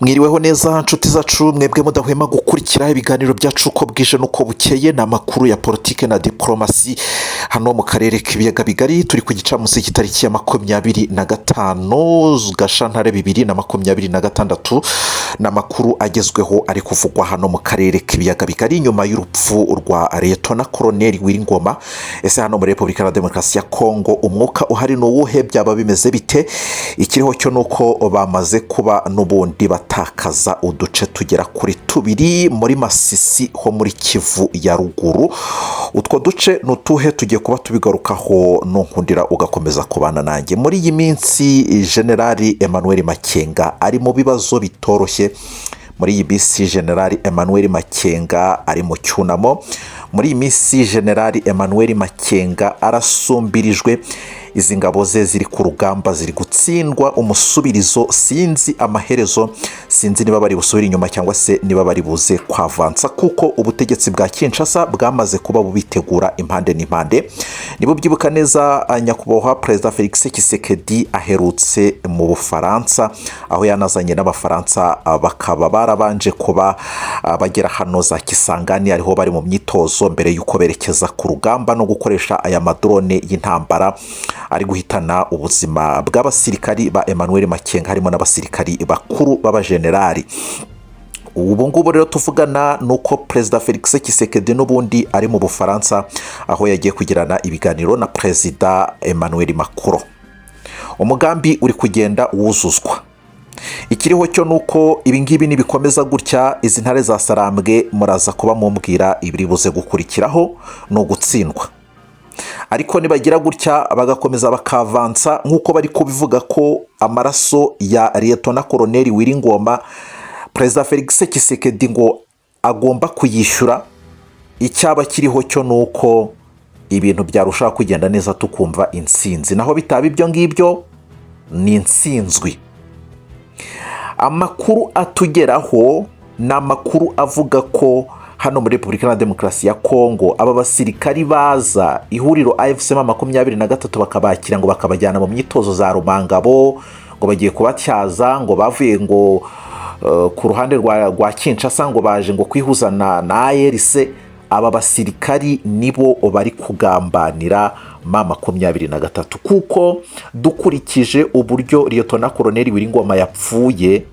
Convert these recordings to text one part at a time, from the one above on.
Mwiriweho neza, nshuti zacu, mwebwe mudahwema gukurikira ibiganiro byacu uko bwije n'uko bukeye. Ni amakuru ya politike na diporomasi hano mu karere k'ibiyaga bigari. Turi ku gicamunsi cy'itariki ya 25 Gashyantare 2026. Ni amakuru agezweho ari kuvugwa hano mu karere k'ibiyaga bigari nyuma y'urupfu rwa Liyetona Koroneri Willy Ngoma. Ese hano muri Repubulika ya Demokarasi ya Kongo umwuka uhari ni uwuhe? Byaba bimeze bite? Ikiriho cyo ni uko bamaze kuba n'ubundi batakaza uduce tugera kuri tubiri muri Masisi ho muri Kivu ya Ruguru. Utwo duce ni utuhe? Tugiye kuba tubigarukaho, nunkundira ugakomeza kubana nanjye. Muri iyi minsi Generali Emmanuel Makenga ari mu bibazo bitoroshye. Muri iyi minsi Generali Emmanuel Makenga ari mu cyunamo. Muri iyi minsi Generali Emmanuel Makenga arasumbirijwe. Izi ngabo ze ziri ku rugamba ziri gutsindwa umusubirizo. Sinzi amaherezo, sinzi niba bari busubire inyuma cyangwa se niba bari buze kwavansa, kuko ubutegetsi bwa Kinshasa bwamaze kuba bubitegura impande n'impande. Niba ubyibuka neza, nyakubahwa Perezida Felix Tshisekedi aherutse mu Bufaransa, aho yanazanye n'Abafaransa, bakaba barabanje kuba bagera hano za Kisangani, ariho bari mu myitozo mbere y'uko berekeza ku rugamba no gukoresha aya madrone y'intambara ari guhitana ubuzima bw'abasirikari ba Emmanuel Makenga, harimo n'abasirikari bakuru b'abajenerali. Ubu ngubu rero tuvugana ni uko Perezida Felix Tshisekedi n'ubundi ari mu Bufaransa, aho yagiye kugirana ibiganiro na Perezida Emmanuel Macron. Umugambi uri kugenda wuzuzwa. Ikiriho cyo ni uko ibingibi nibikomeza gutya, izi ntare za Sarambwe muraza kuba mumbwira ibiri buze gukurikiraho, ni ugutsindwa. Ariko nibagira gutya bagakomeza bakavansa nk'uko bari kubivuga ko amaraso ya Liyetona Koroneri Willy Ngoma Perezida Felix Tshisekedi ngo agomba kuyishyura, icyaba kiriho cyo ni uko ibintu byarushaho kugenda neza, tukumva intsinzi. Naho bitaba ibyo ngibyo, ni intsinzwi. Amakuru atugeraho ni amakuru avuga ko hano muri Repubulika ya Demokarasi ya Kongo aba basirikari baza ihuriro AFC M 23 bakabakira, ngo bakabajyana mu myitozo za Rumangabo, ngo bagiye kubatyaza, ngo bavuye ngo ku ruhande rwa Kinshasa, ngo baje ngo kwihuza na ARC. Aba basirikari nibo bari kugambanira M 23, kuko dukurikije uburyo Liyetona Koroneri Willy Ngoma yapfuye,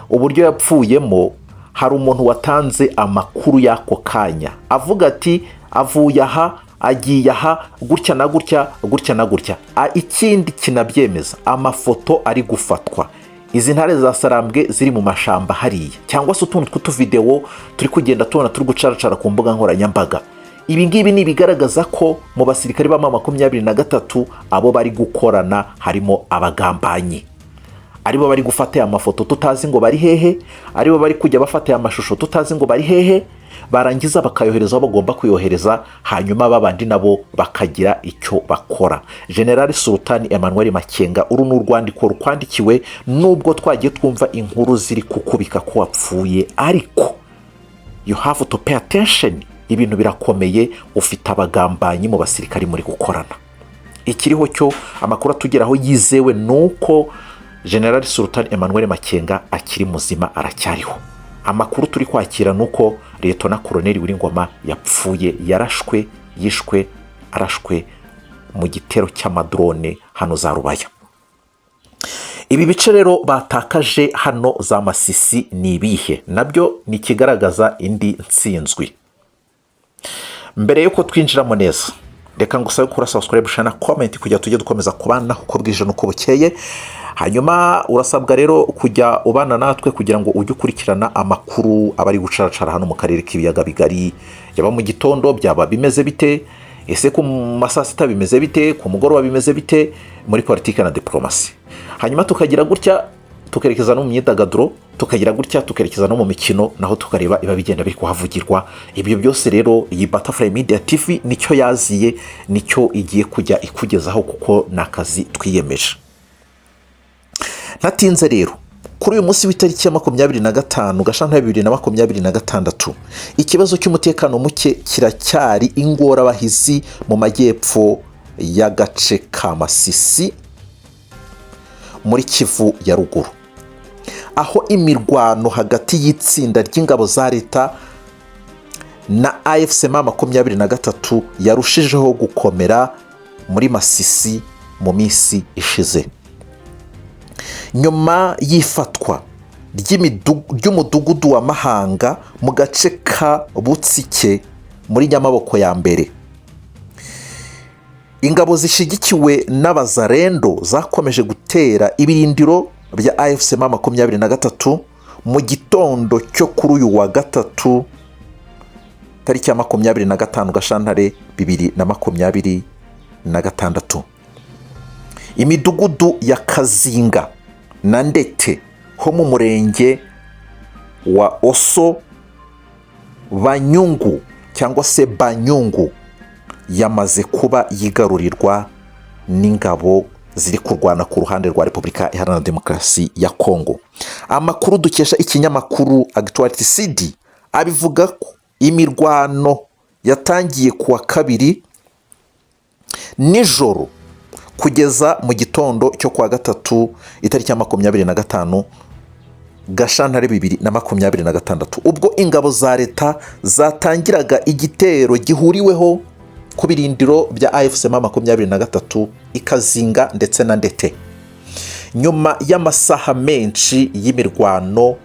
uburyo yapfuyemo, hari umuntu watanze amakuru y'ako kanya avuga ati: "Avuye aha, agiye aha, gutya na gutya, gutya na gutya." Ikindi kinabyemeza, amafoto ari gufatwa izi ntare za Sarambwe ziri mu mashamba hariya, cyangwa se utuntu tw'utuvidewo turi kugenda tubona turi gucaracara ku mbuga nkoranyambaga. Ibi ngibi ni ibigaragaza ko mu basirikare ba 23 abo bari gukorana harimo abagambanyi, aribo bari gufata aya mafoto tutazi ngo bari hehe, aribo bari kujya bafata aya mashusho tutazi ngo bari hehe, barangiza bakayohereza aho bagomba kuyohereza, hanyuma babandi nabo bakagira icyo bakora. Generali Sultani Emmanuel Makenga, uru ni urwandiko rukwandikiwe. Nubwo twagiye twumva inkuru ziri kukubika ko wapfuye, ariko you have to pay attention. Ibintu birakomeye, ufite abagambanyi mu basirikari muri gukorana. Ikiriho cyo, amakuru atugeraho yizewe ni uko Generali Sultan Emmanuel Makenga akiri muzima, aracyariho. Amakuru turi kwakira ni uko Liyetona Koroneri Willy Ngoma yapfuye, yarashwe, yishwe arashwe mu gitero cy'amadrone hano za Rubaya. Ibi bice rero batakaje hano za Masisi ni ibihe? Nabyo ni ikigaragaza indi ntsinzwi. Mbere y'uko twinjiramo neza, reka ngusabe gukora subscribe, share na comment kugira tujye dukomeza kubana uko bwije n'uko bukeye. Hanyuma urasabwa rero kujya ubana natwe kugira ngo ujye ukurikirana amakuru aba ari gucaracara hano mu karere k'ibiyaga bigari. Yaba mu gitondo byaba bimeze bite? Ese ku ma saa sita bimeze bite? Ku mugoroba bimeze bite muri politiki na diporomasi? Hanyuma tukagira gutya tukerekeza no mu myidagaduro, tukagira gutya tukerekeza no mu mikino, naho tukareba iba bigenda biri kuhavugirwa. Ibyo byose rero iyi Butterfly Media TV nicyo yaziye, nicyo igiye kujya ikugezaho, kuko ni akazi twiyemeje. Ntatinze rero, kuri uyu munsi w'itariki ya 25 Gashyantare 2026, ikibazo cy'umutekano muke kiracyari ingorabahizi mu majyepfo y'agace ka Masisi muri Kivu ya Ruguru. Aho imirwano hagati y'itsinda ry'ingabo za leta na AFC M23 yarushijeho gukomera muri Masisi mu minsi ishize, nyuma y'ifatwa ry'umudugudu wa Mahanga mu gace ka Butsike muri Nyamaboko ya mbere. Ingabo zishyigikiwe n'Abazarendo zakomeje gutera ibirindiro bya AFC M23 mu gitondo cyo kuri uyu wa gatatu, tariki ya 25 Gashyantare 2026. Imidugudu ya Kazinga na Ndete ho mu murenge wa Oso Banyungu cyangwa se Banyungu yamaze kuba yigarurirwa n'ingabo ziri kurwana ku ruhande rwa Repubulika Iharanira Demokarasi ya Kongo. Amakuru dukesha ikinyamakuru Actuality CD abivuga ko imirwano yatangiye ku wa kabiri nijoro kugeza mu gitondo cyo kuwa gatatu, itariki ya 25 Gashyantare 2026, ubwo ingabo za leta zatangiraga igitero gihuriweho ku birindiro bya AFC M23 Ikazinga ndetse na Ndete. Nyuma y'amasaha menshi y'imirwano,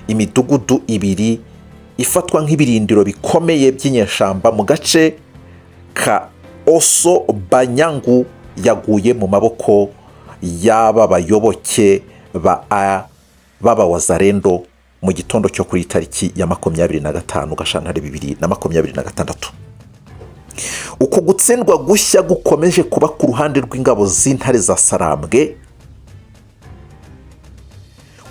imidugudu ibiri ifatwa nk'ibirindiro bikomeye by'inyeshyamba mu gace ka Oso Banyangu yaguye mu maboko y'aba bayoboke ba b'Abawazarendo mu gitondo cyo kuri tariki ya 25 Gashyantare 2026. Uku gutsindwa gushya gukomeje kuba ku ruhande rw'ingabo z'Intare za Sarambwe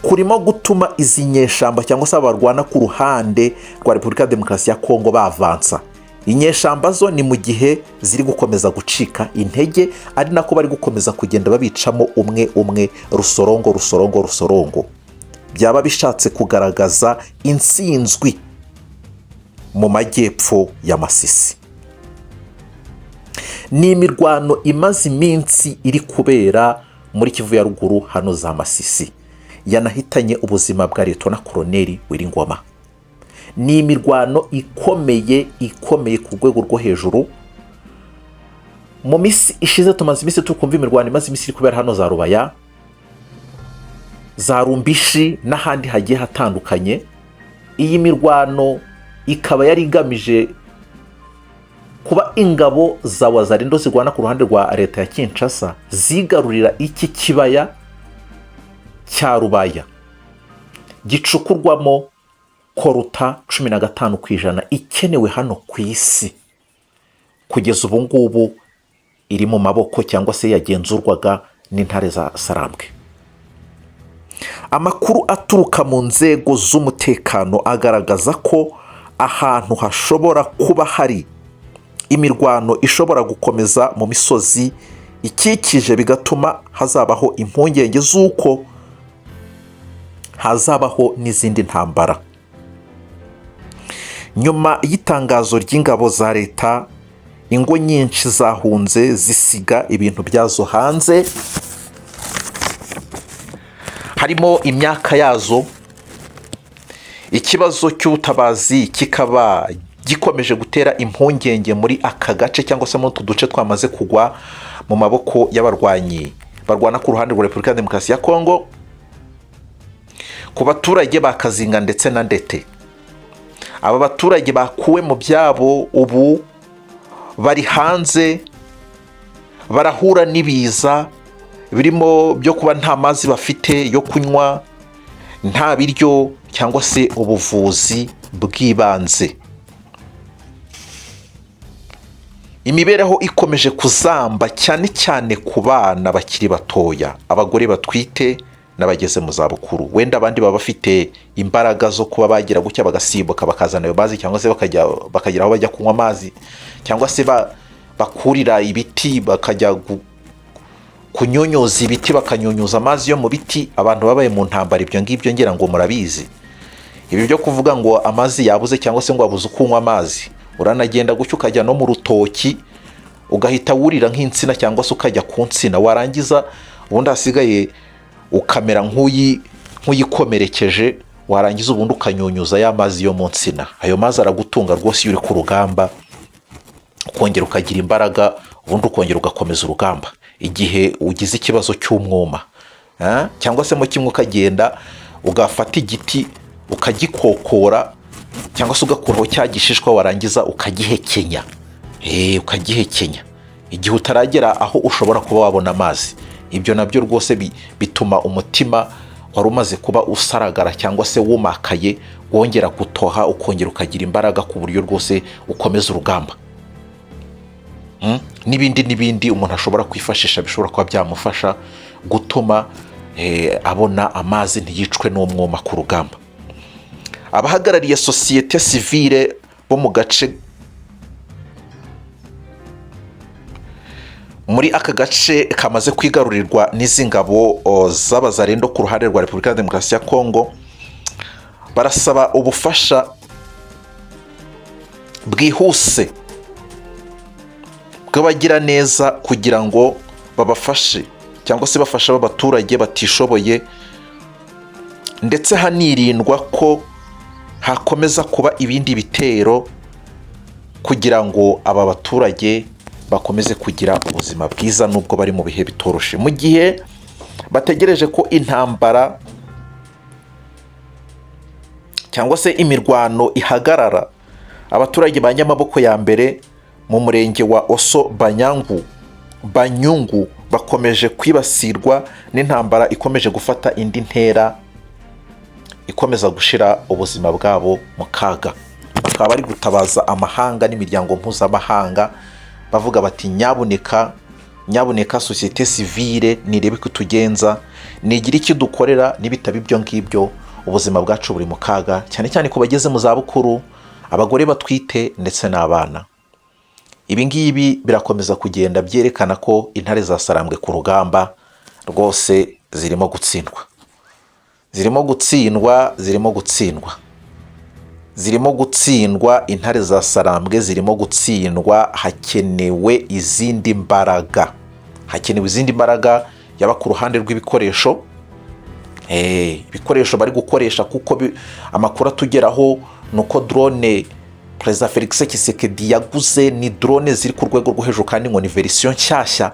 kurimo gutuma izi nyeshyamba cyangwa se abarwana ku ruhande rwa Repubulika ya Demokarasi ya Kongo bavansa. Inyeshyamba zo ni mu gihe ziri gukomeza gucika intege, ari nako bari gukomeza kugenda babicamo umwe umwe, rusorongo rusorongo rusorongo. Byaba bishatse kugaragaza intsinzwi mu majyepfo ya Masisi. Ni imirwano imaze iminsi iri kubera muri Kivu ya Ruguru, hano za Masisi, yanahitanye ubuzima bwa Leta na Koroneri Wiringoma. Ni imirwano ikomeye, ikomeye ku rwego rwo hejuru. Mu minsi ishize, tumaze iminsi tukumva imirwano imaze iminsi iri kubera hano za Rubaya, za Rumbishi n'ahandi hagiye hatandukanye. Iyi mirwano ikaba yari igamije kuba ingabo za Wazarindo zirwana ku ruhande rwa leta ya Kinshasa zigarurira iki kibaya cya Rubaya gicukurwamo coltan 15% ikenewe hano ku isi. Kugeza ubu ngubu iri mu maboko cyangwa se yagenzurwaga n'Intare za Sarambwe. Amakuru aturuka mu nzego z'umutekano agaragaza ko ahantu hashobora kuba hari imirwano ishobora gukomeza mu misozi ikikije, bigatuma hazabaho impungenge z'uko hazabaho n'izindi ntambara. Nyuma y'itangazo ry'ingabo za leta, ingo nyinshi zahunze zisiga ibintu byazo hanze, harimo imyaka yazo. Ikibazo cy'ubutabazi kikaba gikomeje gutera impungenge muri aka gace cyangwa se muri utu duce twamaze kugwa mu maboko y'abarwanyi barwana ku ruhande rwa Repubulika ya Demokarasi ya Kongo. Ku baturage ba Kazinga ndetse na Ndete, aba baturage bakuwe mu byabo ubu bari hanze, barahura n'ibiza birimo byo kuba nta mazi bafite yo kunywa, nta biryo cyangwa se ubuvuzi bw'ibanze. Imibereho ikomeje kuzamba, cyane cyane ku bana bakiri batoya, abagore batwite n'abageze mu zabukuru. Wenda abandi baba bafite imbaraga zo kuba bagira gutya bagasimbuka bakazana ayo mazi, cyangwa se bakajya bakagera aho bajya kunywa amazi, cyangwa se bakurira ibiti, bakajya kunyunyuza ibiti, bakanyunyuza amazi yo mu biti. Abantu babaye mu ntambara, ibyo ngibyo ngira ngo murabizi. Ibi byo kuvuga ngo amazi yabuze cyangwa se ngo wabuze uko unywa amazi, uranagenda gutyo ukajya no mu rutoki, ugahita wurira nk'insina cyangwa se ukajya ku nsina, warangiza ubundi hasigaye ukamera nk'uyi. nk'uyikomerekeje, warangiza ubundi ukanyunyuza ya mazi yo mu nsina. Ayo mazi aragutunga rwose iyo uri ku rugamba, ukongera ukagira imbaraga, ubundi ukongera ugakomeza urugamba igihe ugize ikibazo cy'umwuma. Cyangwa se mo kimwe ukagenda ugafata igiti ukagikokora, cyangwa se ugakuraho cya gishishwa, warangiza ukagihekenya, ukagihekenya igihe utaragera aho ushobora kuba wabona amazi. Ibyo nabyo rwose bituma umutima wari umaze kuba usaragara cyangwa se wumakaye wongera gutoha, ukongera ukagira imbaraga ku buryo rwose ukomeza urugamba. N'ibindi n'ibindi umuntu ashobora kwifashisha bishobora kuba byamufasha gutuma abona amazi, ntiyicwe n'umwuma ku rugamba. Abahagarariye sosiyete sivile bo mu gace, muri aka gace kamaze kwigarurirwa n'izi ngabo z'Abazarendo ku ruhande rwa Repubulika ya Demokarasi ya Kongo, barasaba ubufasha bwihuse bw'abagiraneza kugira ngo babafashe cyangwa se bafashe aba baturage batishoboye, ndetse hanirindwa ko hakomeza kuba ibindi bitero, kugira ngo aba baturage bakomeze kugira ubuzima bwiza nubwo bari mu bihe bitoroshe, mu gihe bategereje ko intambara cyangwa se imirwano ihagarara. Abaturage ba Nyamaboko ya mbere mu murenge wa Osso Banyangu Banyungu bakomeje kwibasirwa n'intambara ikomeje gufata indi ntera, ikomeza gushyira ubuzima bwabo mu kaga. Bakaba bari gutabaza amahanga n'imiryango mpuzamahanga, bavuga bati: "Nyabuneka, nyabuneka, sosiyete sivile nirebe ko itugenza, nigira icyo dukorera, nibitaba ibyo ngibyo ubuzima bwacu buri mu kaga, cyane cyane ku bageze mu zabukuru, abagore batwite ndetse n'abana." Ibi ngibi birakomeza kugenda byerekana ko intare zasarambwe ku rugamba rwose zirimo gutsindwa, zirimo gutsindwa, zirimo gutsindwa, zirimo gutsindwa. Intare za Sarambwe zirimo gutsindwa. Hakenewe izindi mbaraga, hakenewe izindi mbaraga, yaba ku ruhande rw'ibikoresho, ibikoresho bari gukoresha, kuko amakuru atugeraho ni uko drone Perezida Felix Tshisekedi yaguze ni drone ziri ku rwego rwo hejuru, kandi ngo ni version nshyashya.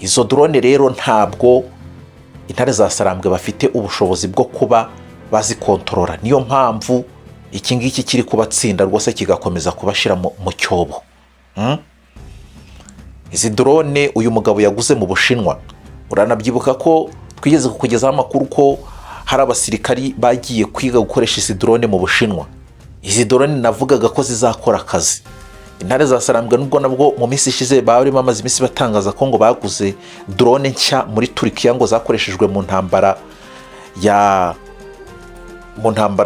Izo drone rero ntabwo intare za Sarambwe bafite ubushobozi bwo kuba bazikontorora. Niyo mpamvu iki ngiki kiri kubatsinda rwose, kigakomeza kubashyira mu cyobo. Izi drone uyu mugabo yaguze mu Bushinwa, uranabyibuka ko twigeze kukugezaho amakuru ko hari abasirikari bagiye kwiga gukoresha izi drone mu Bushinwa. Izi drone navugaga ko zizakora akazi. Intare za Sarambwe, nubwo nabwo mu minsi ishize bari bamaze iminsi batangaza ko ngo baguze drone nshya muri Turikiya, ngo zakoreshejwe mu ntambara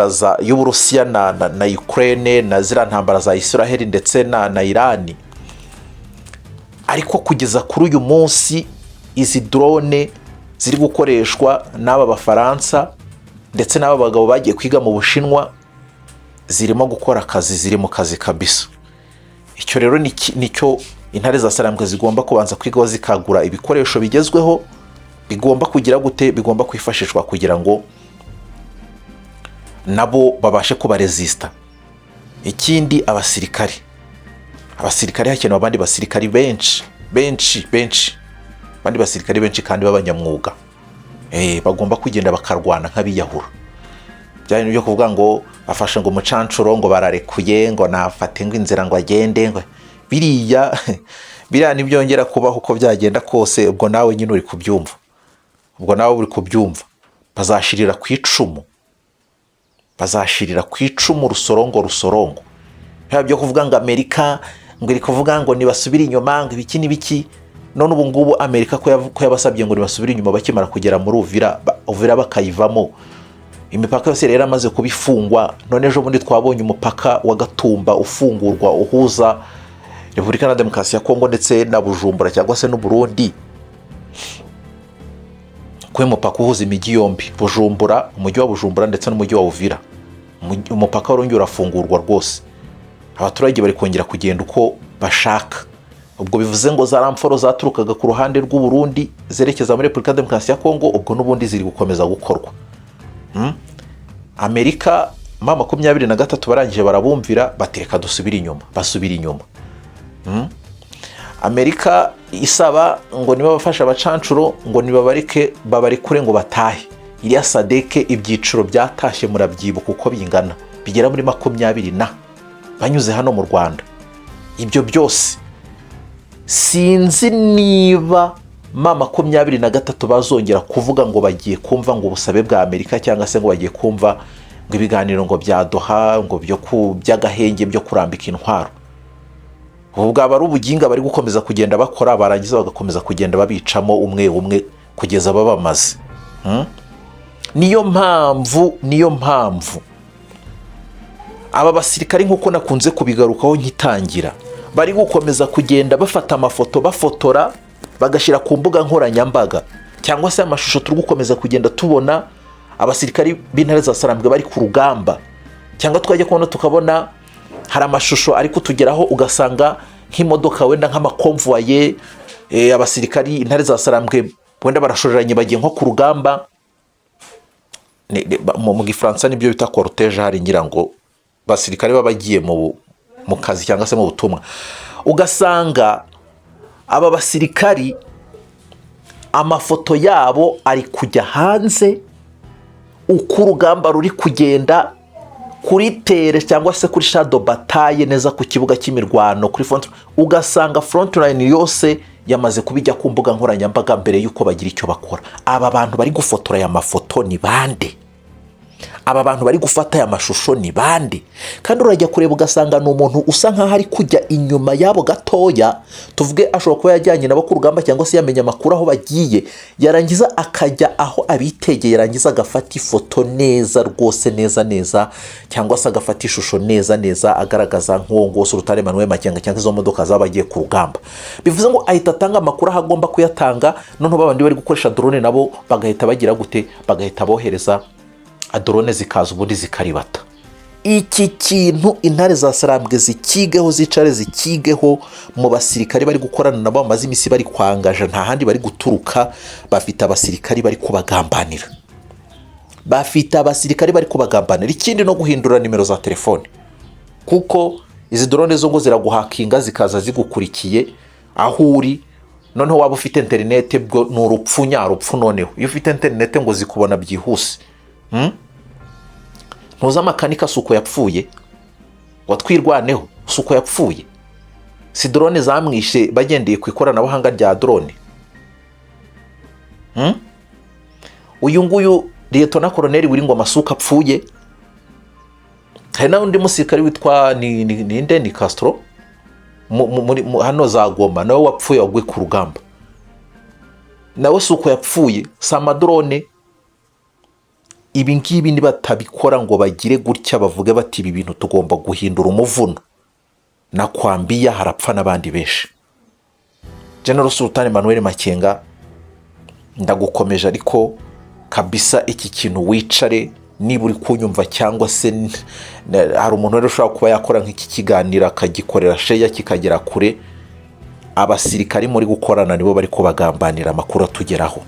za y'Uburusiya na Ukraine na ziriya ntambara za Israel ndetse na Irani, ariko kugeza kuri uyu munsi izi drone ziri gukoreshwa n'aba Bafaransa ndetse n'aba bagabo bagiye kwiga mu Bushinwa zirimo gukora akazi, ziri mu kazi kabisa. Icyo rero nicyo intare za Sarambwe zigomba kubanza kwigaho, zikagura ibikoresho bigezweho bigomba kugira gute, bigomba kwifashishwa kugira ngo nabo babashe kubarezisita. Ikindi, abasirikari, hakenewe abandi basirikari benshi, benshi, benshi, abandi basirikari benshi kandi b'abanyamwuga, bagomba kugenda bakarwana nk'abiyahura. Bya bintu byo kuvuga ngo bafashe ngo umucancuro, ngo bararekuye, ngo nafate ngo inzira ngo agende, ngo biriya biriya ntibyongera kubaho uko byagenda kose. Ubwo nawe nyine uri kubyumva, ubwo nawe uri kubyumva, bazashirira ku icumu, bazashirira ku icumu, rusorongo rusorongo. Biba byo kuvuga ngo Amerika ngo iri kuvuga ngo nibasubire inyuma, ngo ibiki n'ibiki. None ubu ngubu Amerika ko yabasabye ngo nibasubire inyuma, bakimara kugera muri Uvira, Uvira bakayivamo, imipaka yose rero amaze kuba ifungwa. None ejo bundi twabonye umupaka wa Gatumba ufungurwa, uhuza Repubulika na Demokarasi ya Kongo ndetse na Bujumbura cyangwa se n'Uburundi, kuba umupaka uhuza imijyi yombi, Bujumbura, umujyi wa Bujumbura ndetse n'umujyi wa Uvira. Umupaka warongeye urafungurwa rwose, abaturage bari kongera kugenda uko bashaka. Ubwo bivuze ngo za renforts zaturukaga ku ruhande rw'Uburundi zerekeza muri Repubulika ya Demokarasi ya Kongo, ubwo n'ubundi ziri gukomeza gukorwa. Amerika, M23 barangije barabumvira, bateka dusubire inyuma, basubira inyuma. Amerika isaba ngo niba bafasha abacancuro ngo nibabareke, babarekure ngo batahe. Iriya SADC, ibyiciro byatashye murabyibuka uko bingana, bigera muri 20 na banyuze hano mu Rwanda. Ibyo byose sinzi niba M23 bazongera kuvuga ngo bagiye kumva ngo ubusabe bwa Amerika, cyangwa se ngo bagiye kumva ngo ibiganiro ngo bya Doha, ngo byo ku by'agahenge, byo kurambika intwaro. Ubu bwaba ari ubuginga bari gukomeza kugenda bakora, barangiza bagakomeza kugenda babicamo umwe umwe kugeza babamaze. Niyo mpamvu aba basirikari, nk'uko nakunze kubigarukaho nkitangira, bari gukomeza kugenda bafata amafoto, bafotora, bagashyira ku mbuga nkoranyambaga, cyangwa se amashusho turi gukomeza kugenda tubona abasirikari b'Intare za Sarambwe bari ku rugamba, cyangwa twajya kubona tukabona hari amashusho ari kutugeraho, ugasanga nk'imodoka, wenda nk'amaconvoi, abasirikari Intare za Sarambwe wenda barashoreranye, bagiye nko ku rugamba. Mu Gifaransa nibyo bita cortège. Hari ngira ngo basirikare baba bagiye mu kazi cyangwa se mu butumwa, ugasanga aba basirikari amafoto yabo ari kujya hanze uko urugamba ruri kugenda kuri terrain, cyangwa se kuri champ de bataille neza, ku kibuga cy'imirwano, kuri front, ugasanga front line yose yamaze kubijya ku mbuga nkoranyambaga mbere y'uko bagira icyo bakora. Aba bantu bari gufotora aya mafoto ni bande? Aba bantu bari gufata aya mashusho ni bande? Kandi urajya kureba ugasanga ni umuntu usa nkaho ari kujya inyuma yabo gatoya. Tuvuge ashobora kuba yajyanye nabo ku rugamba, cyangwa se yamenya amakuru aho bagiye, yarangiza akajya aho abitegeye, yarangiza agafata ifoto neza rwose, neza neza, cyangwa se agafata ishusho neza neza agaragaza nk'uwo nguwo Sultan Emmanuel Makenga cyangwa izo modoka zaba agiye ku rugamba. Bivuze ngo ahita atanga amakuru aho agomba kuyatanga, noneho babandi bari gukoresha drone nabo bagahita bagira gute? Bagahita bohereza drone, zikaza ubundi zikaribata. Iki kintu Intare za Sarambwe zikigeho, zicare zikigeho. Mu basirikare bari gukorana nabo, bamaze iminsi bari kwangaja, nta handi bari guturuka, bafite abasirikari bari kubagambanira, bafite abasirikari bari kubagambanira. Ikindi no guhindura nimero za telefone, kuko izi drone zo ngo ziraguhakinga, zikaza zigukurikiye aho uri. Noneho waba ufite interinete, bwo ni urupfu nyarupfu. Noneho iyo ufite interinete ngo zikubona byihuse. Ntuzi amakanika si uko yapfuye, watwirwaneho si uko yapfuye? Si drone zamwishe bagendeye ku ikoranabuhanga rya drone? Uyu nguyu Liyetona Koroneri Ngoma si uko apfuye? Hari n'undi musirikare witwa ninde, ni Castro, hano za Goma, nawe wapfuye, waguye ku rugamba, nawe si uko yapfuye? Si amadrone? Ibi ngibi nibatabikora ngo bagire gutya bavuge bati ibi bintu tugomba guhindura umuvuno, nakwambiya harapfa n'abandi benshi. General Sultan Emmanuel Makenga, ndagukomeje, ariko kabisa iki kintu wicare, niba uri kunyumva, cyangwa se hari umuntu rero ushobora kuba yakora nk'iki kiganiro akagikorera share kikagera kure, abasirikari muri gukorana nibo bari kubagambanira, amakuru atugeraho.